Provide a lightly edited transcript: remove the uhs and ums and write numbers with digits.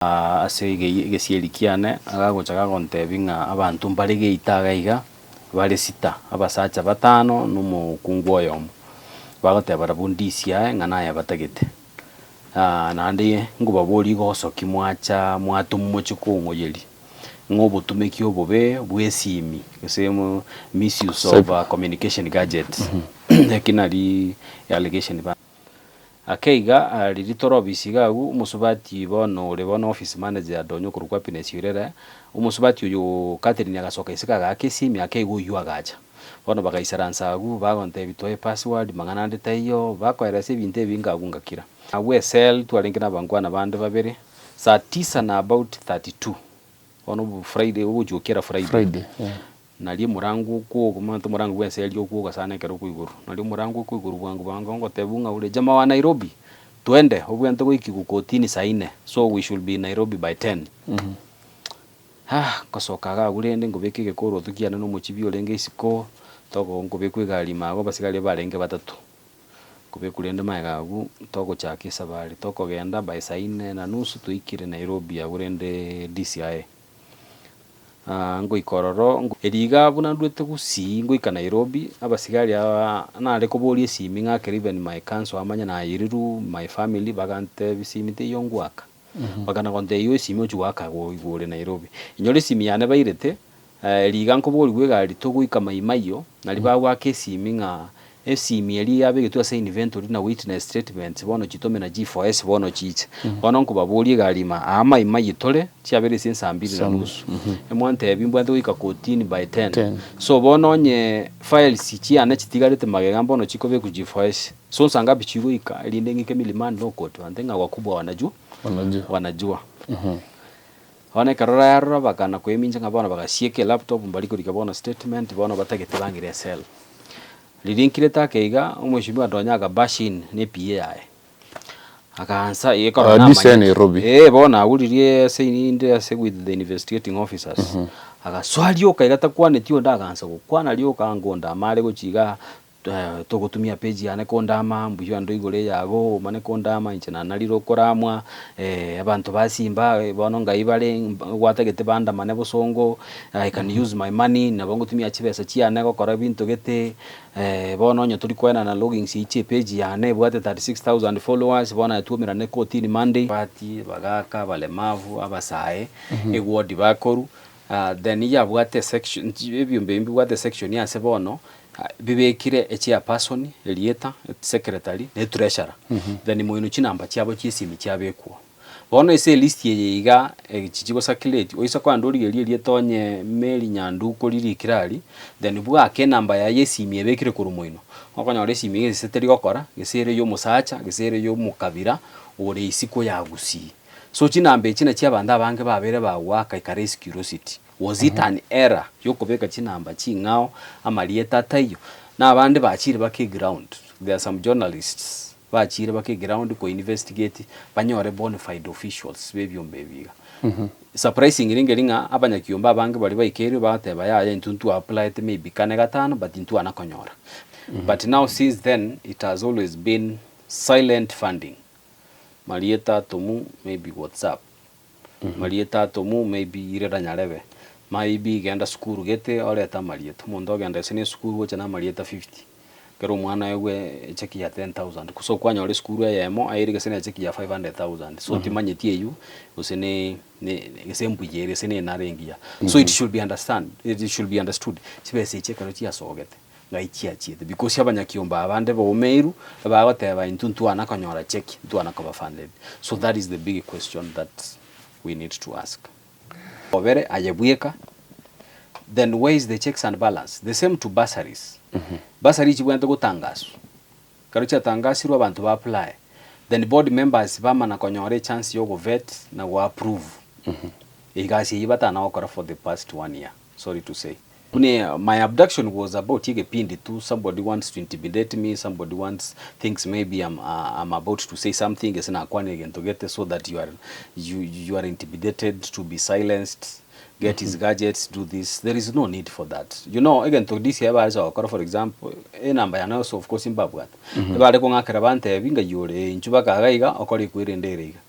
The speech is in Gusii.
Ase egesieri kiane, agagocha gagontebia ng'a abanto mbare geita iga iga, bare sita, abasacha batano na omokungu oyomo. Bagoteba barabwo ndisia ng'a naye batagete. Naende nkobaborie gosoki mwacha mwatomwa moche kong'oyeria, ng'a obotumeki obobe bwa esimi gose misuse of communication gadgets, eki nari allegation ba. Ake iga, riria tore ofisi iga agwo, omosubati bono ore bono office manager Donya okorokwa Happiness Irere, omosubati oyo Catherine agasoka isiko agaaka esimi ake iga oywo agacha. Bono bagaisaransa agwo, bagontebia toe password, mang'ana ande taiyo, bakoeresa ebinto ebinge agwo ngakira. Agwo ecell twarenge na abankwana bande babere, saa tisa na about 32, bono obo Friday ogochia gokera Friday. Friday, yeah. Nario omorango okwoga, omanyete omorango bwense eria okwoga sana ekero okwa igoro, nario omorango okwa igoro bwango bwango ngotebwa ng'a ore jamaa wa Nairobi, twende obwenerete goikigwa kotini saa nne, so we should be in Nairobi by ten. Nkosoka iga agwo rende nkobeka egekoroto kiane na omochibi orenge isiko, togo nkobekwa egari ime agwo abasigari barenge batato, nkobekwa rende magega agwo togochaka esabari, tokogenda by saa nne na nusu twaikire Nairobi agwo rende D.C.I. Ngoika ororo, erio iga buna ndwete gusii ngoika Nairobi, abasigari aba nare koboria esimi ng'akere even my council amanye nayerirwe, my family, bagantebia esimi teiyo ngoaka. Bakana gontebia igo esimi ochia goaka igo ore Nairobi. Inyore esimi yane bairete, erio iga nkoborigwa egari togoika Mai Mahiu, naria bagoaka esimi ng'a Esimi eria yabegetwe ase inventory na witness statements bono chitome na G4S bono chiche. Bono nkobaboria egari ime aa maimai tore chiabeire ase ensa mbili na nusu. Emwantebia mbwate goika kotini by ten. So bono onye files chiane chitigarete magega mbono chikobekwa G4S. So nsa ngapi chigoika erinde ng'ike milimani law court bante ng'a wakubwa wanajua wanajua. Bono ekero rarora bakana koemincha ng'a bono bagasieka elaptop mbari korika bono statement bono batagete bang'ire ecell. Riria nkirete ake iga, omweshimiwa Donya aka bash in ne PA yaye. Akaansa eh ekero Ah, this namanyete. Nairobi. Eh bono agwo riria ase inde ase with the investigating officers. Agasoa rioka iga takwaneti onde akaansa gokwana rioka anga onde amare gochia igaa togotumia page yane kondama, mbuya onde oigore eyago omane kondama inche nanarire okoramwa, abanto ba Simba bono ngai bare gwatagete bandamane bosongo, I can use my money, nabo ngotumia chibesa chiane gokora ebinto gete, bono onye tori koenana logins eyi chia epage yane ebwate 36,000 followers, bono aye twaumerane kotini Monday. Abati, abagaka, abalemavu, abasae, eward bakorwa, then yabwate esection, ebiombe ebi mbibwate esection ase bono, bibekire echairperson, erieta, secretary, na etreasurer, then moino chinamba chiabo chia esimi chiabekwa. Bono ase elist eye iga echi chigo circulate, oise kogenda origererie erieta onye Mary Nyanduko ririkire aria, then bwake enamba yaye ya esimi ebekire korwa moino, okonyora esimi gese teri gokora, gese ere ya omosacha, gese ere ya omokabira ore isiko ya gusii. So chinamba echi nachio abanto abange babeire bagoaka ekare curiosity, was it an error yokobeka chinamba ching'ao amarieta ataiyo? Na abande bachire baka eground, there are some journalists Bachire baka eground ko investigate banyore bonafide officials b'ebiombe ebi iga. Surprisingly nkeri ng'a abanyakiombe abange baria baikeirwe bagoteba yaya intwe ntwa applyete maybe kane gatano but ntwana konyora. But now since then it has always been silent funding. Marieta atomu maybe whatsapp, marieta atomu maybe irera nyarebe, maybe genda sukuru gete orete amarieta. Omonto ogenda gose na esukuru gocha na amarieta 50. Ekero omwana aegwe echeki ya 10,000 gose okwanyora esukuru eyemo aire gose na echeki ya 500,000 so timanyeti eywo gose ne ne gose mbuya ere gose na enara engiya. So it should be understand it should be understood chibesa echi ekero chiasogete ng'ai chiachiete because abanyakiombe aba bande baumeirwe bagoteba intwe ntwana konyora cheki ntwana koba funded so that is the big question that we need to ask. Obere aye bweka, then where is the checks and balance? The same to bursaries. Bursary chibwenerete gotangaswa, ekero chiatangasirwe abanto ba apply, then board members bamana konyora echance ya ogovet na go approve egasi eyio batana gokora for the past one year, sorry to say. Buna my abduction was about egepindi tu, somebody wants to intimidate me, somebody wants thinks maybe I'm, I'm about to say something gese nakwanire egento gete so that you are, you, you are intimidated to be silenced, get his gadgets, do this, there is no need for that. You know egento DCI bare gokora for example, enamba yane also of course mbabwate, ebare kong'akera bantebi ng'a yore inchu baka iga iga okore ekwerende ere iga.